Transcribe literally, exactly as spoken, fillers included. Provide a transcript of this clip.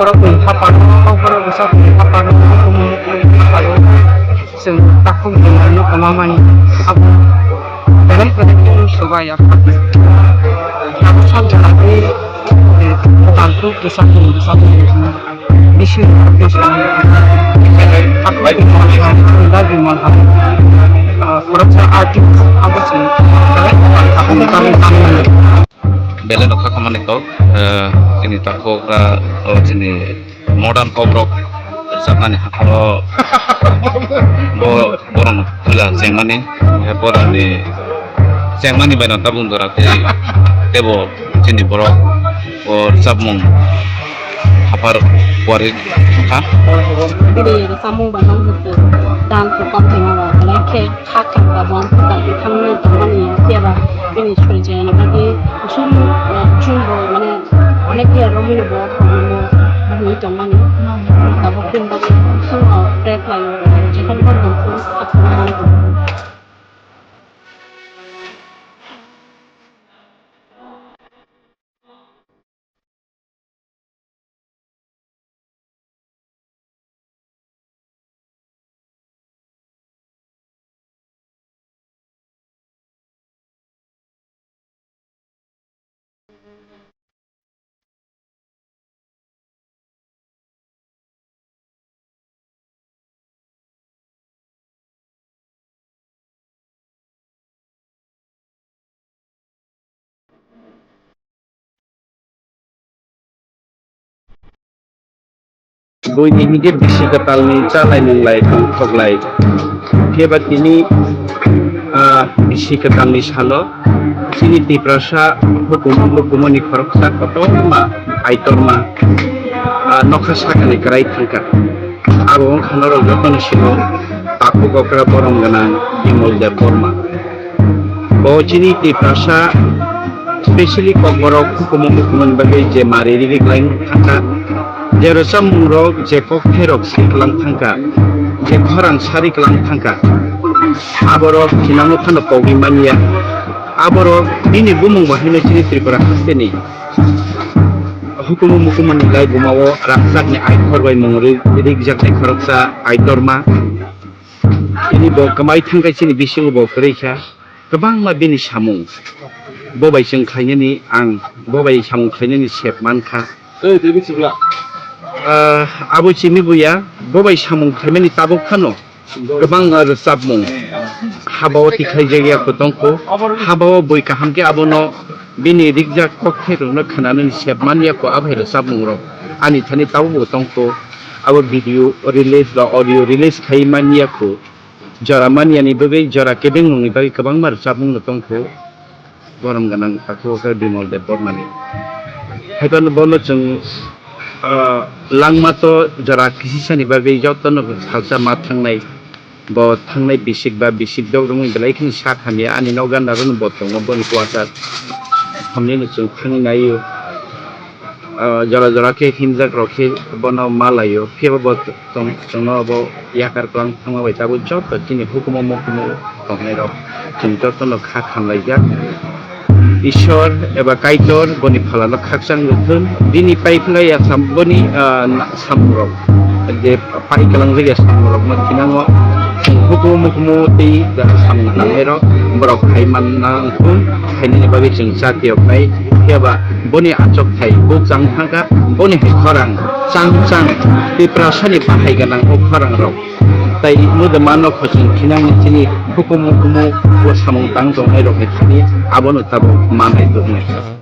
Borok ni haparo, borok bwsa ni haparo, borok ni haparo. Chwng takhuk ni mano kwma mani abo belai belai khe subai ya. Abo sab jora ni, eh, takhuk bwsa ni, bwsa ni bisi takhuk ni mano. Takhuk ni mano, chwng da ni mano. Ah, borok sa artist abo chwng belai takhuk ni mano. Belai no kha khamani kok, eh, chini takhuk, ah, o chini modern kok rok rwchapnani hapharo bo borok no puja chengmani, eh, borok ni chengmani bai no tabuk jora tei tebo chini borok o rwchapmung haphar kuari kha. Bini rwchapmung bai no dance rok kam tongma ba belai khe. Kha khamka bo ang kha khamwi tongmani phiya ba bini soi chayani bagwi kusum, eh, chwng bo mane onek phiya romwi bo romwi tongmani. Tabuk bini bagwi kusum rok try khlaio, jephru phano kusum kha khamwi tongmani. Buini hinkhe bisi kwtalni chalai nunglai tongthoklai. Phiya ba tini, ah, bisi kwtalni salo chini Tiprasa hukumu, hukumuni khoroksa kotorma Kaitorma, ah, nokha sakani kwrai thangkha. Abo wngkha norok jotono simo takhuk okra borom gwnang Bimal Debbarma. Bo chini Tiprasa, specially Kokborok hukumu mukumuni bagwi je mari riri kwlai thangkha, je rwchapmungrok, je kokthairok sai kwlang thangkha, je khorang sari kwlang thangkha, aborok thinangno phano kogwi manya. Aborok bini bumung bo haino chini Tripura hasteni hukumu mukumuni laibumao rangchakni aikhor bai mung ri-, rikjaknai khoroksa Kaitorma. Bini bo kwmai thangkha chini bisingo bo kwrwi kha. Kwbangma bini samung, bo bai chwng khlainani ang, bo bai samung khlainani sep man kha. Ah, abo chini buya, bo bai samung khlaimani tabuk phano kwbang rwchapmung habao tikhlaijakya kho tongkho, habao bui kaham khe abono bini rikjak kokthairokno khwnanani sep manya kho, abo hai rwchapmungrok ani thani tabukbo tongkho, abo video release ba audio release khai manya kho. Jora maniani bagwi, jora kebengmungni bagwi kwbangma rwchapmungno tongkho, borom gwnang takhuk khe Bimal Debbarmani. Haiphano bono chwng, ah, langma to jora kisisani bagwi jotono salsa ma thangnai. Bo thangnai bisik ba bisik dok romwi belai kheno sak hamya, ani nok gana rono bo tongo, boni kwasa hamyano chwng thangwi naio. Ah, jora jora khe himjak rok khe bono ma laio, phiya bo tong-, chwngno bo yakar kwlang thangma bai tabuk joto chini hukumu mukumu tongnai rok chwng jotono kha khamlaijak. Ishwar eba Kaitor boni phalano khakchang rwthun, bini paiphlai ya sam-, boni, ah, na-, samung rok je pai kwlangjak ya samung rok no thinango chwng hukumu mukumu tei samung tangnai rok borok khai manna wngthun, khainani bagwi chwng cha tiyoknai, phiya ba boni achukthai bukchang thangkha, boni hai khorang chang chang Tiprasani bahai gwnang o khorang rok. Tai mudama no khosong khinang chini hukumu hukumu o samung tang tongnai rok ni thani abono tabuk manai tongmani.